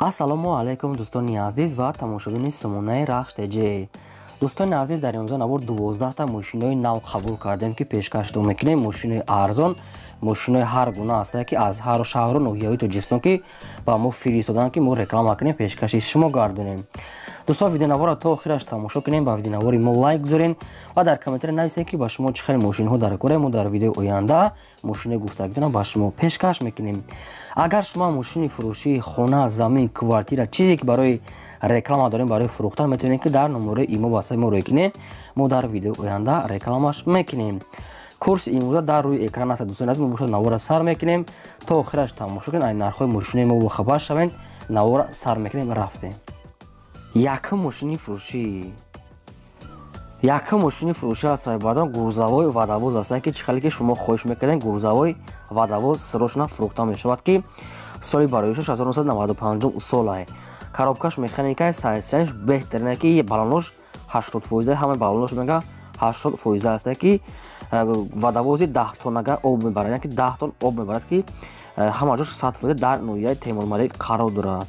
Ассалому алайкум дӯстони азиз ва тамошобини сомонаи Рахш ТЖ. Дӯстони азиз, дар имрӯза навор 12та мошинои нав қабул кардем, ки пешкаштон мекунем. Мошинои арзон, мошинои ҳар гуна ҳастанд, ки аз ҳар шаҳру ноҳияҳои Тоҷикистон ки ба мо фиристоданд, ки мо реклама кунем, пешкаши шумо гардонем. Дӯстон, видеонаворро то охираш тамошо кунем, ба видеонавори мо лайк гузорем ва дар комментария нависем, ки ба шумо чӣ хел мошинҳо дар кора. Мо дар видеои оянда мошинои гуфтагитонро ба шумо пешкаш мекунем. Агар шумо мошини фурӯшии хона, замин, квартира, чизе ки барои реклама дорем, барои фурӯхтан, метавонед, ки дар номерои имо васаи мо рӯй кунед. Мо дар видеои оянда рекламаш мекунем. Курси имрӯза дар рӯи экран аст. Дӯстони азиз, мо бошад навора сар мекунем, то охираш тамошо кунед, ай нархҳои мошинои мо бохабар шавед. Навора сар мекунем, рафтем. Якум мошини фурӯшӣ, якум мошини фурӯшӣ аст, баъдан грузовой водовоз аст, ки чӣ хеле ки шумо хоҳиш мекардем, грузовой водовоз срочно фурӯхта мешавад, ки соли бароишаш 1995 солае. Коробкаш механикаи, состоянияш беҳтарине, ки баллонош 80%, ҳамаи баллонош мега 80% аст, ки водовози 10 тоннага об мебарад, яъне ки 10 тонн об мебарад, ки ҳама ҷош 100% дар ноҳияи Темурмалик қарор дорад.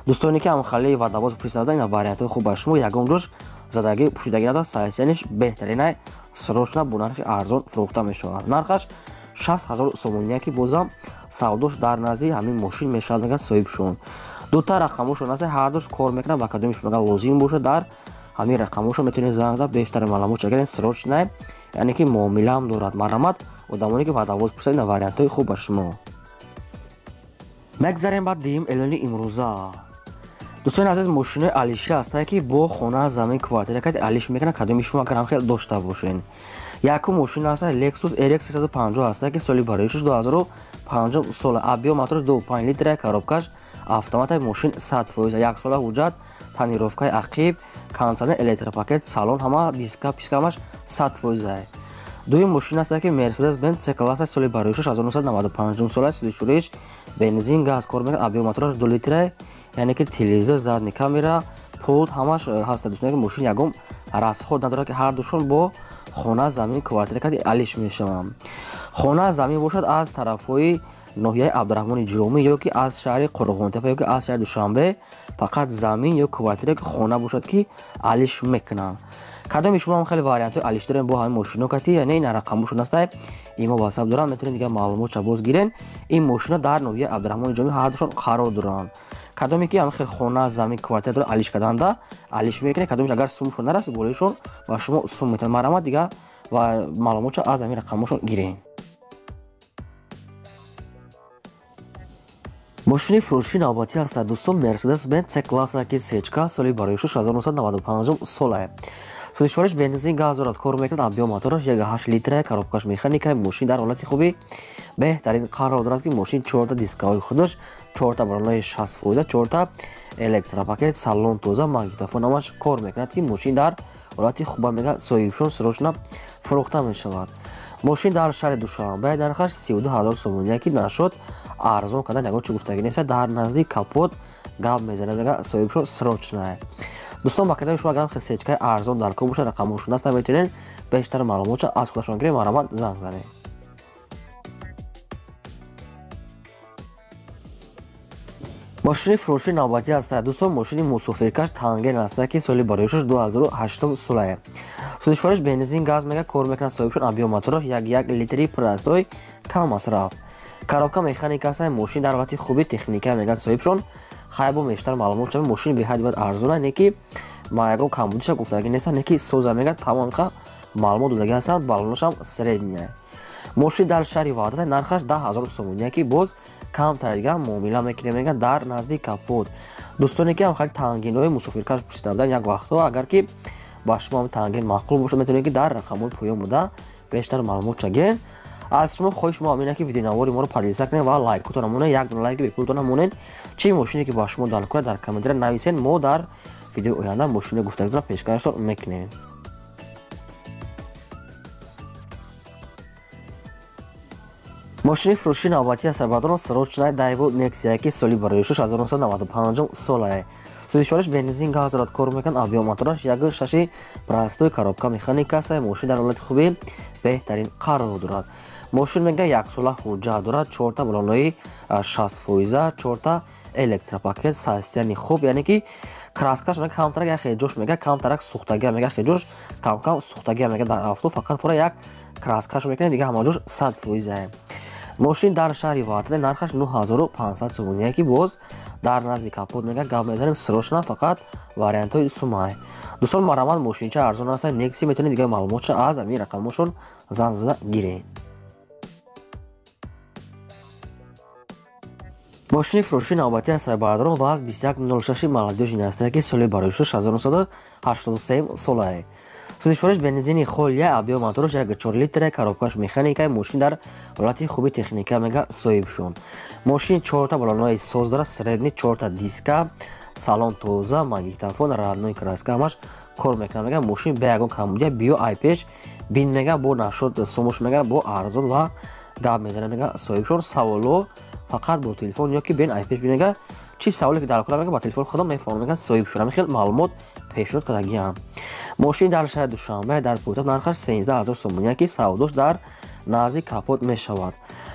Дӯстоне ки ҳамхали водовоз пурсида, ина вариантҳои хуб ба шумо, ягон ҷош задагӣ пӯшидагӣ надорад, состоянияш беҳтаринай, срочно бо нархи арзон фурӯхта мешавад. Нархаш 60 ҳазор сомония, ки бозам савдош дар назди ҳамин мошин мешавад, мегӯяд соҳибшон. Дута рақамошон аст, ҳардуш кор мекунад. Ба кадомиш мега лозим бошад, дар ҳамин рақамошон метавонед занг зада бештар маълумот чагиред. Срочно, яъне ки муомилаам дорад. Марҳамат, одамоне ки водовоз пурсад, ина вариантҳои хуб ба шумо. Мегзарем ба дуюм эълони имрӯза. Дӯстони азиз, мошинои алиши ҳастанд, ки бо хона, замин, квартира кади алиш мекунад. Кадоми шумо агар ҳам хел дошта бошед. Якум мошин аст Lexus RX 350 аст, ки соли бароишаш 2005 сола, объем мотораш 2.5 литра, коробкаш автомата, мошин 100%, як сола ҳуҷҷат, тонировкаи ақиб, кондиционер, электропакет, салон ҳама диска писка ҳамаш 100%. Дуюм мошин аст, ки Mercedes Benz C класса, соли бароишаш 1995 сола, сӯзишвориш бензин, газ кор мекунад, объем мотораш 2 литра, яъне ки телевизор, задний камера, пулт ҳамаш ҳаст. Дӯстоне ки мошин ягон расход надорад, ки ҳар душон бо хона, замин, квартира кади алиш мешаванд. Хона, замин бошад аз тарафҳои ноҳияи Абдураҳмони Ҷомӣ ё ки аз шаҳри Қурғонтепа ё ки аз шаҳри Душанбе, фақат замин ё квартира ки хона бошад, ки алиш мекунанд. Кадоми шумо ҳам хеле вариантҳои алиш дорем бо ҳамин мошино кати, яъне ин рақамошон аст, имо васап дорам, метавонед дигар маълумотша боз гирен. Ин мошино дар ноҳияи Абдураҳмони Ҷомӣ ҳардушон қарор доранд. Кадоме ки ҳам хел хона, замин, квартира дорад, алиш карданда алиш мекунед. Кадомеш агар сумшон нарасад, болоишон ба шумо сум метавонад. Марҳамат, дигар ва маълумотша аз ҳамин рақамошон гирен. Мошини фурӯшии навбатӣ аст, дӯстон, Mercedes Benz C класса, ки сечка, соли бароишаш 1995 солае. Сӯзишвориш бензин, газ дорад, кор мекунад, объем мотораш 1.8 литра, коробкаш механика, мошин дар ҳолати хуби беҳтарин қарор дорад, ки мошин чорта дискаҳои худаш, чорта баллонои 60%, чорта электропакет, салон тоза, магнитофон ҳамаш кор мекунад, ки мошин дар ҳолати хуба, мега соҳибшон, срочно фурӯхта мешавад. Мошин дар шаҳри Душанбе, нархаш 32 ҳазор сомония, ки нашуд арзон кардан ягон чӣ гуфтагӣ нест, дар назди капот гап мезанад, мега соҳибшон, срочно. Дӯстон, ба кадоми шумо агар сечкаи арзон дар кор бошад, рақамошон аст, метавонед бештар маълумотша аз худашон гиред. Марҳамат, занг занед. Мошини фурӯшии навбатӣ аст, дӯстон, мошини мусофиркаш Танген аст, ки соли бароишаш 2008 солае. Сӯзишвориш бензин, газ мега кор мекунад, соҳибшон, объем мотораш 1.1 литри, простой, кам масраф, коробка механика аст, мошин дар ҳолати хуби техника, мегӯяд соҳибшон. Хай, бо бештар маълумот шавед. Мошин беҳад бояд арзона, не ки ма ягон камбудиша гуфтагӣ нест, не ки соза, мегӯяд тамом маълумот додагӣ ҳастанд, баллонашам средняя. Мошин дар шаҳри Ваҳдат, нархаш 10 ҳазор сомония, ки боз камтар дига муомила мекунем, мегӯяд дар назди капот. Дӯстоне ки ҳам хеле тангинҳои мусофиркаш пурсида буданд як вақтҳо, агар ки ба шумо ҳам танген маъқул бошад, метавонед, ки дар рақамҳои поён буда бештар маълумотша гиред. Аз шумо хоҳиш мо ҳамин, ки видеонавори моро поделиться кунед ва лайкотон монед, як дона лайки бепултон монед. Чӣ мошине ки ба шумо дар кунад, дар комментария нависед, мо дар видеои оянда мошини гуфтагитонро пешкаштон мекунем. Мошини фурӯшии навбатӣ аст, бардорон, срочная Daewoo Nexia, ки соли бароишаш 1995 солае. Сӯзишвориш бензин, газ дорад, кор мекунад, объем мотораш 1.6, простой, коробка механика аст, мошин дар ҳолати хуби беҳтарин қарор дорад. Мошин мега як сола ҳуҷҷат дорад, чорта баллонои 60%, чорта Электропакет, состояние хуб, яъне ки краскаш мега камтарак як хеҷош мега камтарак сӯхтагия мега хеҷош камкам сӯхтагия мега дар авто фақат фора як краскаш мекунад, дига ҳама ҷош 100%. Мошин дар шаҳри Ваҳдат нархаш 9500 сомонӣ, ки боз дар назди капот мега гап мезанем, срочно фақат вариантҳои сумай. Дӯстон, марҳамат, мошинча арзон аст, Нексия, метавонед дигар маълумотша аз ҳамин рақамошон занг зада гиред. Мошини фурӯши навбатӣ аст бародарон ВАЗ 2106 молодёжный аст, ки соли барои 1983 солае. Сӯзишвориш бензини холия, объём мотораш 1,4 литра, коробкаш механика, мошин дар ҳолати хуби техника мега соҳиб шуд. Мошин 4та баллонҳои соз дорад, средний 4та диска, салон тоза, магнитофон, родной краска ҳамаш кор мекунад. Мега мошин бе ягон камбудия, биё ай пеш бин мега бо нашуд сумуш мега бо арзон ва гап мезанад мега соҳиб шуд. Саволо фақат бо телефон ё ки бен ай пеш бин мега чӣ саволе ки дар кора мега ба телефон худам мефаҳмам мега соҳиб шуд. Ҳамин хел маълумот пешниҳод кардагиам. Мошин дар шаҳри Душанбе дар пойтахт нархаш 13000 сомонӣ, ки савдош дар назди капот мешавад.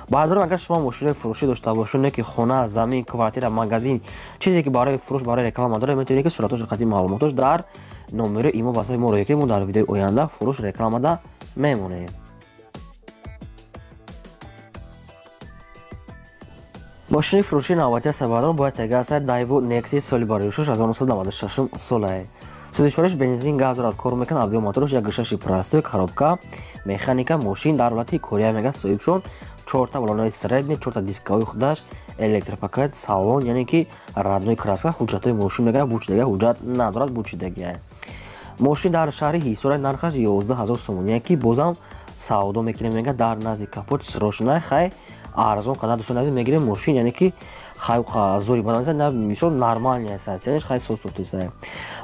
Бародарон, агар шумо мошинои фурӯшӣ дошта бошед, ки хона, замин, квартира, магазин, чизе ки барои фурӯш, барои реклама доред, метавонед ки суратҳош, қатъи маълумотош дар номери имо ба сафи мо роя кунед, мо дар видеои оянда фурӯш рекламада мемонем. Мошини фурӯши навбатӣ аст бародарон, бояд тега аст Daewoo Nexia соли барои 1996 солае. Сӯзишвориш бензин, газ дорад, кор мекунад, объём мотораш 1,6 простой, коробка механика, мошин дар ҳолати кория мега соҳиб шуд. 4та баллонҳои средний, 4та дискаҳои худаш, электропакет, салон, яъне ки родной краска, ҳуҷҷатҳои мошин мега бучидага ҳуҷҷат надорад, бучидагия. Мошин дар шаҳри Ҳисор нархаш 11000 сомонӣ, ки бозам савдо мекунем мега дар назди капот срочно хай арзон қадар дӯстони азиз мегирем мошин, яъне ки хай зори бадан мисол нормальный аст, яъне хай соз тотиса.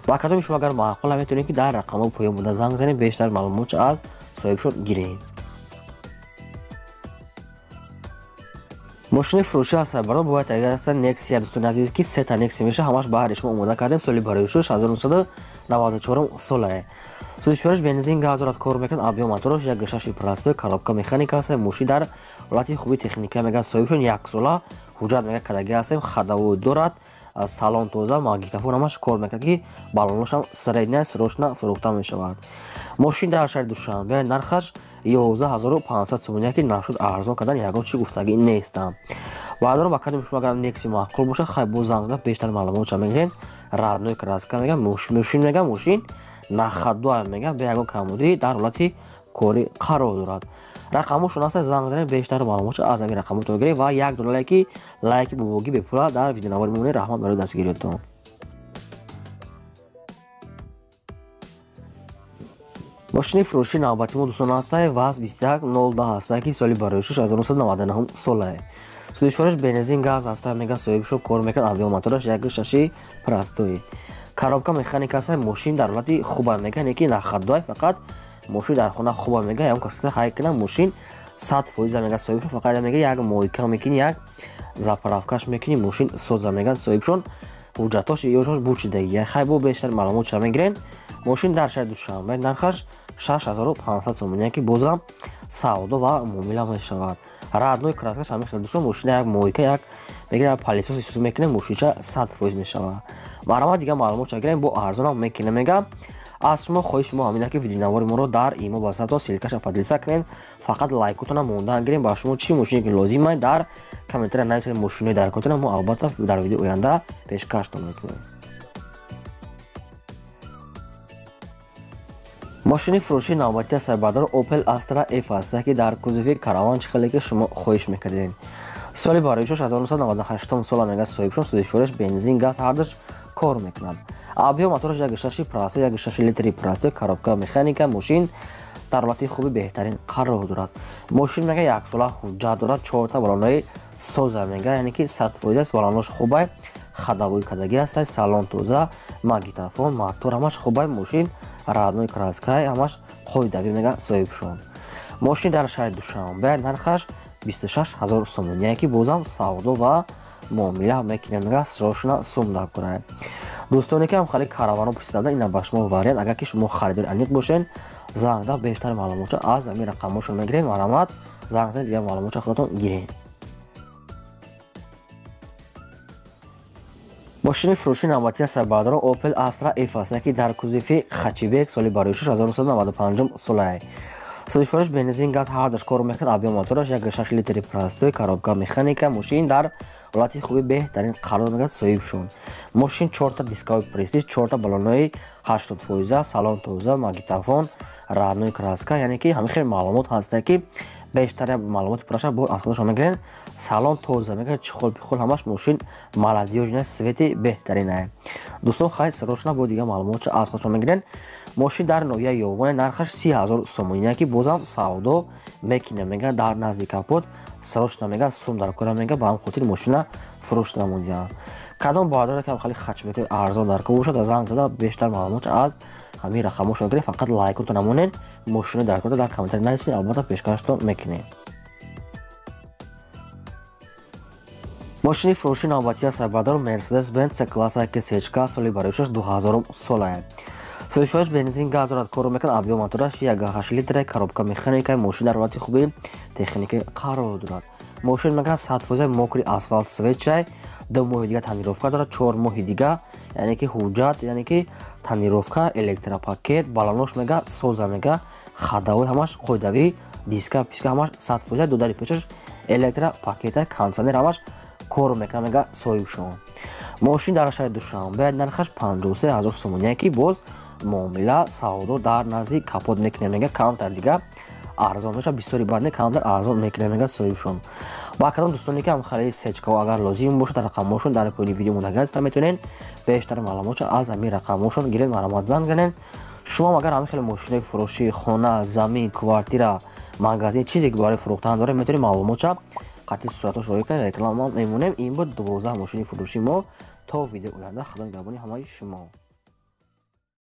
Ба кадоми шумо агар маъқул метавонед ки дар рақамҳо поён буда занг занед, бештар маълумот аз соҳибшон гиред. Мошини фурӯшӣ аст бародарон, бояд агар аст Nexia дӯстони азиз, ки сета Nexia меша, ҳамаш баҳри шумо омода кардем, соли барои 1994 солае. Сӯзишвориш бензин, газ дорад, кор мекунад, объём мотораш 1,6 простой, коробка механика аст, мошин дар ҳолати хуби техника мега соҳиб шуд, як сола ҳуҷҷат мега кардагӣ ҳастем, ходовой дорад, салон тоза, магнитофон ҳамаш кор мекунад, ки баллоношам средняя срочно фурӯхта мешавад. Мошин дар шаҳри Душанбе нархаш 11500 сомонӣ, ки нашуд арзон кардан ягон чӣ гуфтагӣ нестам. Бародарон, ба кадоми шумо агар Nexia маъқул бошад, хай боз занг зада бештар маълумотша мегиред. Родной краска мега, мошин мега, мошин нахадуа мега, бе ягон камбудӣ дар ҳолати корӣ қарор дорад. Рақамошон аст, занг занед, бештар маълумотша аз ҳамин рақамотон гиред ва як дона лайки бобогӣ бепула дар видеонавори мемонед. Раҳмат барои дастгириятон. Мошини фурӯши навбатӣ мо дӯстон аст ВАЗ 2110 аст, ки соли барои 1999 солае. Сӯзишвориш бензин, газ аст мега соҳиб шуд, кор мекунад, объём мотораш 1,6 простой. Коробка механика аст, мошин дар ҳолати хуба мега, не ки нахадуай, фақат мошин дар хона хуба мега, ягон кас хай кунад, мошин 100% мега соҳиб шуд, фақат мега як мойка мекунӣ, як заправкаш мекунӣ, мошин соза мега соҳиб шуд, ҳуҷҷатош ёшош бучидагия. Хай бо бештар маълумотша мегирем. Мошин дар шаҳри Душанбе нархаш 6500 сомонӣ, ки бозам савдо ва муомила мешавад. Родной краскаш ҳамин хел дӯстон, мошина як мойка, як мегирем, пылесос исус мекунем, мошинча 100% мешавад. Марҳамат, дигар маълумотша гирем, бо арзонам мекунем мега. Аз шумо хоҳиши шумо ҳамин ки видеонавори моро дар имо ба сабто ссылкаша поделиться кунед, фақат лайкотона мондан гирем. Ба шумо чӣ мошине ки лозим аст дар комментария нависед, мошинои дар котона мо албатта дар видеои оянда пешкаштон мекунем. Мошини фурӯши навбатӣ аст бародарон Opel Astra F аст, ки дар кузови караван чӣ хеле ки шумо хоҳиш мекардед. Соли барои 1998 сола мега соҳиб шуд, сӯзишвориш бензин, газ ҳардуш кор мекунад. Объём мотораш 1,6 простой, 1,6 литри простой, коробка механика, мошин дар ҳолати хуби беҳтарин қарор дорад. Мошин мега як сола ҳуҷҷат дорад, 4та баллонҳои соза мега, яъне ки 100% аст, баллонҳош хубай, ходовой кардагӣ аст, салон тоза, магнитофон, мотор ҳамаш хубай, мошин родной краскай, ҳамаш қоидавӣ мега соҳиб шуд. Мошин дар шаҳри Душанбе нархаш 26000 сомонӣ, ки бозам савдо ва муомила мекунем мега срочно сум дар кунад. Дӯстоне ки ҳам хеле караванро пурсида буданд, ина ба шумо вариант, агар ки шумо харидори аниқ бошед, занг зада бештар маълумотша аз ҳамин рақамҳошон мегиред. Марҳамат, занг занед, дигар маълумотша худатон гиред. Мошини фурӯши навбатӣ аст бародарон Opel Astra F аст, ки дар кузови хэтчбек соли барои 1995 солае. Сӯзишвориш бензин, газ ҳардаш кор мекунад, объём мотораш 1.6 литри простой, коробка механика, мошин дар ҳолати хуби беҳтарин қарор мегирад соҳибшон. Мошин 4та дискаҳои престиж, 4та баллонҳои 80%, салон тоза, магнитофон, родной краска, яъне ки ҳамин хел маълумот ҳаста ки бештар маълумоти пурраша бо аз худашон мегирен. Салон тоза мегирад, чехол пихол ҳамаш мошин молодёжный, свети беҳтаринае. Дӯстон, хай срочно бо дигар маълумотша аз худашон мегирен. Мошин дар ноҳияи Ёвоне, нархаш 30 000 сомонӣ, ки бозам савдо мекунем, мега дар назди капот срочно мега сум дар кора, мега ба ҳам хотир мошина фурӯш намудиям. Кадом бародаре кам хали хэтчбекои арзон дар кор бошад, занг зада бештар маълумот аз ҳамин рақамҳошон гиред. Фақат лайкото намонед, мошинои дар кора дар комментарий нависед, албатта пешкаштон мекунем. Мошини фурӯши навбатӣ аст бародарон Mercedes Benz C класса ки сечка соли барои 2000 солае. Сӯзишвориш бензин, газ дорад, кор мекунад, объём мотораш 1.8 литр, коробка механика, мошин дар ҳолати хуби техникӣ қарор дорад. Мошин мегӯяд 100% мокрый асфалт свечай, 2 моҳи дига тонировка дорад, 4 моҳи дига, яъне ки ҳуҷҷат, яъне ки тонировка, электропакет, баллонош мега соза, мега ходовой ҳамаш қоидавӣ, диска писка ҳамаш 100%, дудари пешаш электропакета, кондиционер ҳамаш кор мекунад, мега соҳибшон. Мошин дар шаҳри Душанбе, нархаш 53 000 сомонӣ, ки боз муомила савдо дар назди капот мекунем, мега камтар дига арзон мешавад, бисёри бад не, камтар арзон мекунем, мега соҳибшон. Ба кадом дӯстоне ки ҳамхелаи сечкаҳо агар лозим бошад, рақамҳошон дар поёни видео мондаги аст, метавонед бештар маълумотшо аз ҳамин рақамҳошон гиред, марҳамат занг занед. Шумо агар ҳамин хеле мошинои фурӯшӣ, хона, замин, квартира, магазин, чизе ки барои фурӯхтан доред, метавонед маълумотша қатъи суратош роӣ кунед, реклама мемонем. Ин буд 12 мошини фурӯши мо. То видеои оянда, худо нигаҳбони ҳамаи шумо.